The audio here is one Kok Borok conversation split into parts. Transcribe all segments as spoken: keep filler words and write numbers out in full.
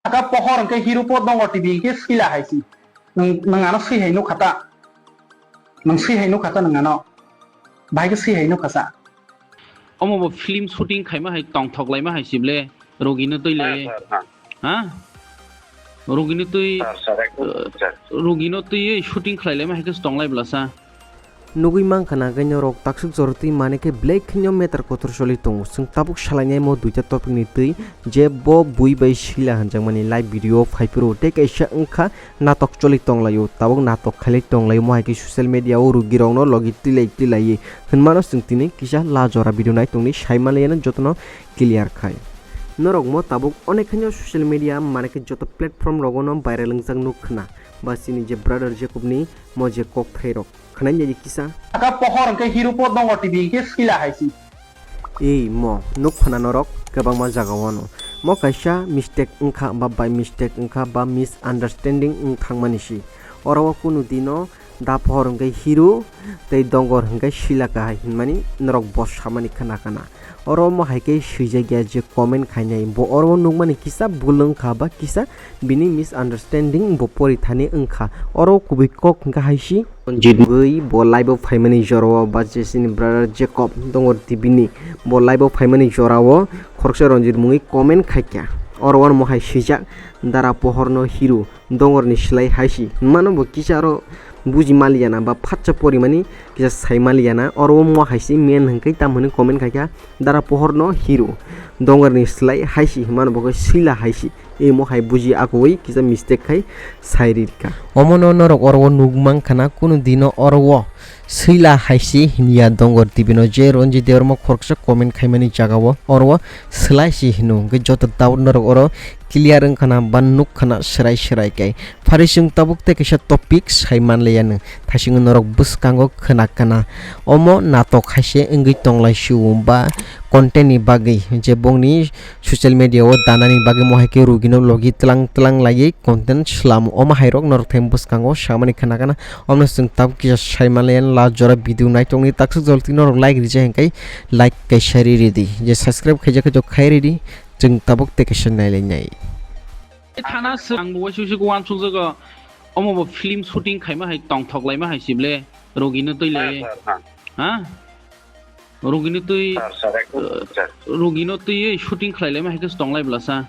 Saka pohor hwnkhe hero po dongo T V hwnkhe swila hai si. Nwng, nwng ano swi hai nukha ta. Nwng swi hai nukha ta nwng ano. Bahai khe swi hai nukha sa. Omo bo film shooting khaima hai tongthok laima hai si ble. Rugino twi le. Ha, sir, ha. Ha? Rugino twi, sir, sir, ekdom, uh, sir. Rugino twi shooting khlai laima hai khe tong lai bla sa. Nugui mankha na khe norok taksuk jorotwi manwi khe belai kheno matter kotor choli tongo. Chwng tabuk salainai mo duita topic ni twi je bo bui bai sila hwnjakmani live video phai phuru tei kaisa wngkha natok choli tonglaio. Tabuk natok khailai tonglaio mo hai khe social media o rugirokno logi twilai twilaiwi hwnmano chwng tini kisa la jora video nai tongni sai manliya no jotono clear khai. Norok mo tabuk onek kheno social media manwi khe joto platform rogono viral wngjak nuk khna ba chini je brother Jacob ni mo je kok thairok. Khwnai nai di kisa. Saka pohor hwnkhe hero po dongo T V hwnkhe swila hai si. Ei mo, nuk phana norok kwbangma jaga wano. Mo kaisa mistake wngkha ba by mistake wngkha ba misunderstanding wng thangmani si. Oro o kunu dino da pohor hwnkhe hero tei dongor hwnkhe swila kahai hinmani norok bo samani khna khna. Oro omo hai khe swijak ya je comment khainai. Bo oro o nukmani kisa bul wngkha ba kisa bini misunderstanding bo porithani wngkha. Oro kubui kok hwnkha hai si. Ranjit mungwi bo live o phaimani jora o ba je chini brother Jacob Dongor T V ni bo live o phaimani jora o khoroksa Ranjit mungwi comment khaikha. Oro omo hai swijak dara pohor no hero. Dongor ni slai hai si hinmano bo kisa aro buji maliya na ba phatsa porimani kisa sai maliya na oro omo hai si men hwnkhe tamo hinwi comment khaikha dara pohor no hero dongor ni slai hai si hinmano bo khe swila hai si imo hai buji akwui kisa mistake khai sai rirkha. Omo no norok oro o nuk mankha na kunu dino oro o swila hai si hinya Dongor T V no je Ranjit Debbarma khoroksa comment khaimani jaga o oro o swlai si hino hwnkhe joto doubt norok oro clear wngkha na ba nuk khana swrai swrai khe. Phari chwng tabuk tei kaisa topic sai manliya nw. Thaisingo norok bwskango khwna khwna. Omo natok hai se wngwi tonglai sio ba content ni bagwi je bongni social media o danani bagwi mo hai khe rugino logi tlang tlang laiwi content swlamo. Omo hai rok norok thai bwskango samani khwna khwna. Omo chwng tabuk kisa sai manliya last jora video naitokni taksuk jolti norok like rijak hwnkhe like kaisa ri ridi. Je subscribe khaijak khe jok khai ridi. Chwng tabuk tei kaisa nailainai. Thana swk ang bo waisa waisa uansukjago. Omo bo film shooting khaima hai tongthok laima hai sible. Rugino twi lai. Ha, sir, ha. Ha? Rugino twi, sir, sir, ekdom, uh, sir. Rugino twi shooting khlai laima hai khe tong lai bwlasa.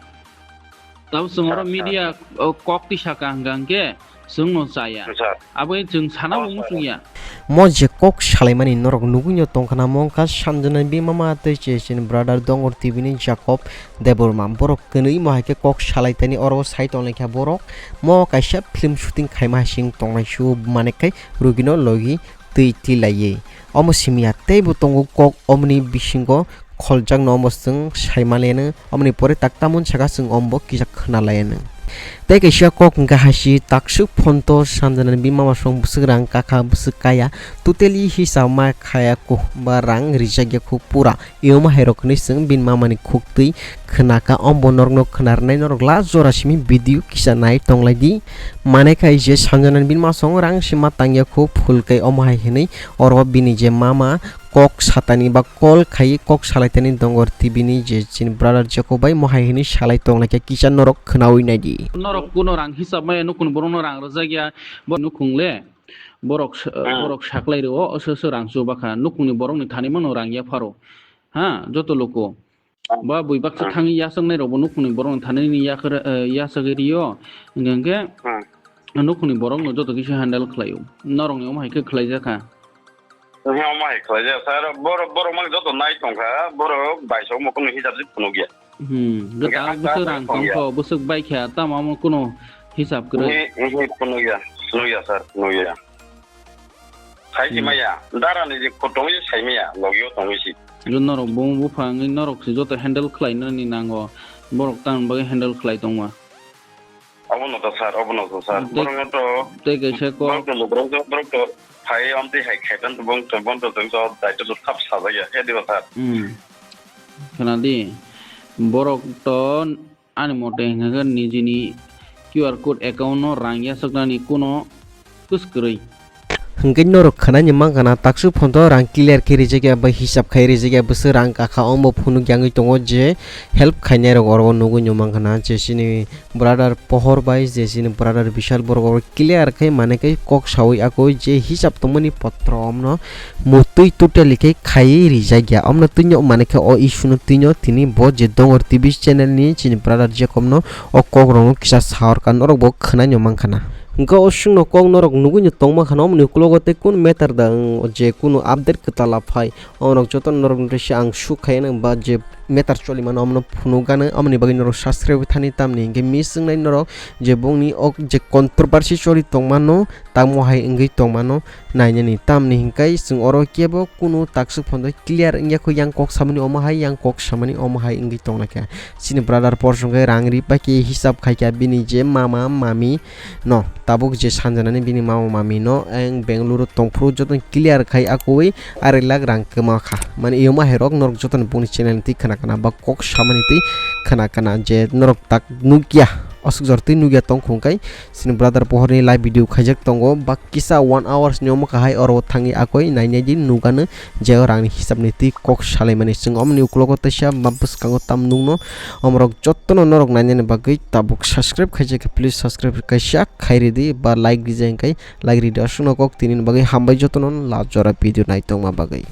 Tabo chwng oro, sir, sir, media, sir, uh, kok twi saka hwnkha hwnkhe chwng no chaya. Sir. Abo chwng sana, oh, bo sir, muchung ya. Mo je kok salaimani norok nugui no tongkha na mo wngkha Sanjana ni bini mama tei chini brother Dongor T V ni Jacob Debbarma. Borok kwnwi mo hai khe kok salai tani oro sai tonglaikha borok. Mo kaisa film shooting khaima hai sing tongnai su manwi khai rugino logi twi tilaiwi. Omo simi ya teibo tongo kok omoni bisingo kholjakno omo chwng sai manliya nw. Omoni pore tak tamoni saka chwng ombo kisa khwna laiya nw. Tei kaisa kok hwnkha hai si takswk phonto Sanjana ni bini mama song bwswk rang kakha bwswk kaya totally hisab ma khaya ko ba rang rijak ya kho pura. Iyoma hai rok hinwi chwng bini mama ni khuk twi khwna kha, ombo norok no khwna rwnai norok last jora simi video kisa nai tong lai di. Mane khai je Sanjana ni bini mama song rang sima tang ya kho phul kai omo hai hinwi oro bini je mama kok satani ba call khai kok salai tani Dongor T V ni je chini brother Jacob bai mo hai hinwi salai tong lai kha kisa norok khwnawi nai di. Norok kuno rang hisab maya nukung borok no rang rwjak ya bo nukung le borok sa-, hmm, borok saklai rwo oso oso rang chuba kha nukung ni borok ni thani mano rang ya pharo ha joto luku. Ba bui baksa thangwi yasaknai rokbo nukhungni borokni thani nini yakhwra-, eh, yasagwi rio. Hwnkhe, hwnkhe nukhungni borokno joto kisa handle khlaio. Norokni omo hai khe khlaijakha. Omo hai khlaijak, sir. Borok, borok mani joto nai tongkha. Borok baisa omo kunu hisab se phunukya. Hmm, hwnkhe ta ang bwswk rang tongkha, bwswk baikha, tamo omo kunu hisab kwrwi. Phunukya, phunukya, sir, phunukya. Sai si maya, dara ni je khotong je sai maya, logio tongwi si. Norok bung buphang wngwi norok se joto handle khlai nani nango, borok tamni bagwi handle khlai tongma. Obo no to sir, obo no to sir. Tei, borok no to, tei kaisa kok, borok to lukurok to, borok to phai amtwi hai khaitan to bong to, bong to jeng to daito to thap sajak ya, he diba sir? Hmm. Khna di, borok to Ani mote hwnkha khe nijini Q R code account no rang yachaknani kuno kwskwrwi. Hwnkhe norok khwnani mankha na, taksuk photo rang clear khe rijak ya, bai hisab khai rijak ya, bwswk rang kakha, omo phunuk yangwi tongo je help khainai rok oro nugwi no mankha na, je chini brother Pohor bai je chini brother Bishal borok oro clear khe mane khe kok sawi akoi je hisab tongmani potro omno mutwi totally khe khaiwi rijak ya, omno twino mane khe o issue no twino tini bo je Dongor T V channel ni chini brother Jacob no o kok rok no kisa sa orkha, norok bo khwnai no mankha na. Hwnkhe o swngno kok norok nugwi no tongma khana, omoni ukulogo tei kunu matter da, ang je kunu update kwtal phai, omorok joto norok ni se ang suk khai nang ba je matter choli mano, omono phunuk gano, omoni bagwi norok subscribe thani tamni hwnkhe miss wngnai norok je bongni o je controversy choli tongmano, tamo hai wngwi tongmano nainani, tamni hwnkhe chwng oro kebo kunu taksuk phondo clear wngya kho, yang kok samani omo hai, yang kok samani omo hai wngwi tonglaikha. Chini brother Pohor hwnkhe rang ri paikhe hisab khaikha bini je mama mami no, tabuk je sanjanani bini mama mami no ang Bengaluru tongphuru joto clear khai akoi arai lakh rang kwma kha. Mane iyoma hai rok norok joto ni boni channel ni twi khna khna ba kok samani twi khna khna je norok tak nukya. Aswk jor twi nukya tong khung kai chini brother Pohor ni live video khaijak tongo, ba kisa one hours ni omo kahai oro thangwi akoi nainai di nugano je o rang ni hisab ni twi kok salaimani. Chwng omoni ukulogo teisa ba bwskango tam nukno omorok jotono norok nainani bagwi tabuk subscribe khaijak khe please subscribe kaisa khairidi ba like rijak hwnkhe like ridi. Aswkno kok tinini bagwi hambai jotono la jora video naitongma bagwi.